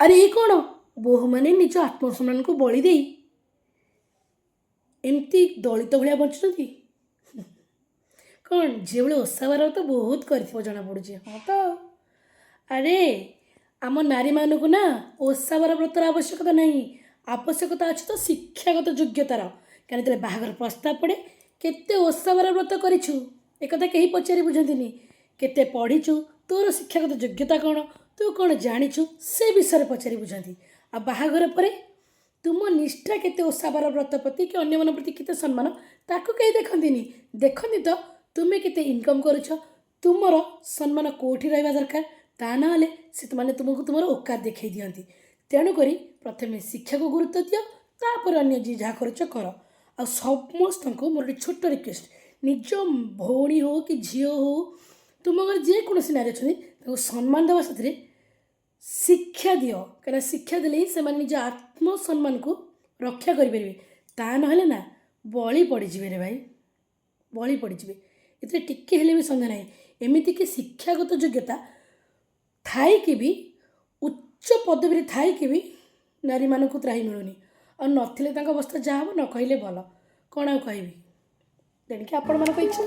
ଆରେ ଇଏ କ'ଣ? ବୋହୂମାନେ ନିଜ ଆତ୍ମସମ୍ମାନକୁ ବଳି ଦେଇ ଏମିତି ଦଳିତ ଭଳିଆ ବଞ୍ଚୁଛନ୍ତି। କ'ଣ ଝିଅ ବେଳେ ଓଷାବାର ତ ବହୁତ କରିଥିବ ଜଣାପଡ଼ୁଛି। ହଁ ତ ଆଉ। ଆରେ ଆମ ନାରୀମାନଙ୍କୁ ନା ଓଷାବାର ବ୍ରତର ଆବଶ୍ୟକତା ନାହିଁ, ଆବଶ୍ୟକତା ଅଛି ତ ଶିକ୍ଷାଗତ ଯୋଗ୍ୟତାର। କାରଣ ଯେତେବେଳେ ବାହାଘର ପ୍ରସ୍ତାବ ପଡ଼େ, କେତେ ଓଷାବାର ବ୍ରତ କରିଛୁ ଏକଥା କେହି ପଚାରି ବୁଝନ୍ତିନି। କେତେ ପଢ଼ିଛୁ, ତୋର ଶିକ୍ଷାଗତ ଯୋଗ୍ୟତା କ'ଣ, ତୁ କ'ଣ ଜାଣିଛୁ, ସେ ବିଷୟରେ ପଚାରି ବୁଝନ୍ତି। ଆଉ ବାହାଘର ପରେ ତୁମ ନିଷ୍ଠା କେତେ ଓଷାବାର ବ୍ରତ ପ୍ରତି କି ଅନ୍ୟମାନଙ୍କ ପ୍ରତି କେତେ ସମ୍ମାନ, ତାକୁ କେହି ଦେଖନ୍ତିନି। ଦେଖନ୍ତି ତ ତୁମେ କେତେ ଇନକମ୍ କରୁଛ, ତୁମର ସମ୍ମାନ କେଉଁଠି ରହିବା ଦରକାର। ତା ନହେଲେ ସେ ମାନେ ତୁମକୁ ତୁମର ଔକାତ ଦେଖାଇ ଦିଅନ୍ତି। ତେଣୁକରି ପ୍ରଥମେ ଶିକ୍ଷାକୁ ଗୁରୁତ୍ୱ ଦିଅ, ତାପରେ ଅନ୍ୟ ଯିଏ ଯାହା କରୁଛ କର। ଆଉ ସମସ୍ତଙ୍କୁ ମୋର ଗୋଟେ ଛୋଟ ରିକ୍ୱେଷ୍ଟ, ନିଜ ଭଉଣୀ ହଉ କି ଝିଅ ହଉ, ତୁମ ଘରେ ଯେକୌଣସି ନାରୀ ଅଛନ୍ତି, ତାଙ୍କୁ ସମ୍ମାନ ଦେବା ସାଥିରେ ଶିକ୍ଷା ଦିଅ। କାହିଁକିନା ଶିକ୍ଷା ଦେଲେ ହିଁ ସେମାନେ ନିଜ ଆତ୍ମସମ୍ମାନକୁ ରକ୍ଷା କରିପାରିବେ। ତା ନହେଲେ ନା ବଳି ପଡ଼ିଯିବେ ରେ ଭାଇ, ବଳି ପଡ଼ିଯିବେ। ଏଥିରେ ଟିକେ ହେଲେ ବି ସନ୍ଦେହ ନାହିଁ। ଏମିତିକି ଶିକ୍ଷାଗତ ଯୋଗ୍ୟତା ଥାଇକି ବି, ଉଚ୍ଚ ପଦବୀରେ ଥାଇକି ବି ନାରୀମାନଙ୍କୁ ତ୍ରାହି ମିଳୁନି। ଆଉ ନଥିଲେ ତାଙ୍କ ଅବସ୍ଥା ଯାହା ହେବ ନ କହିଲେ ଭଲ। କ'ଣ ଆଉ କହିବି, ତେଣିକି ଆପଣମାନଙ୍କ ଇଚ୍ଛା।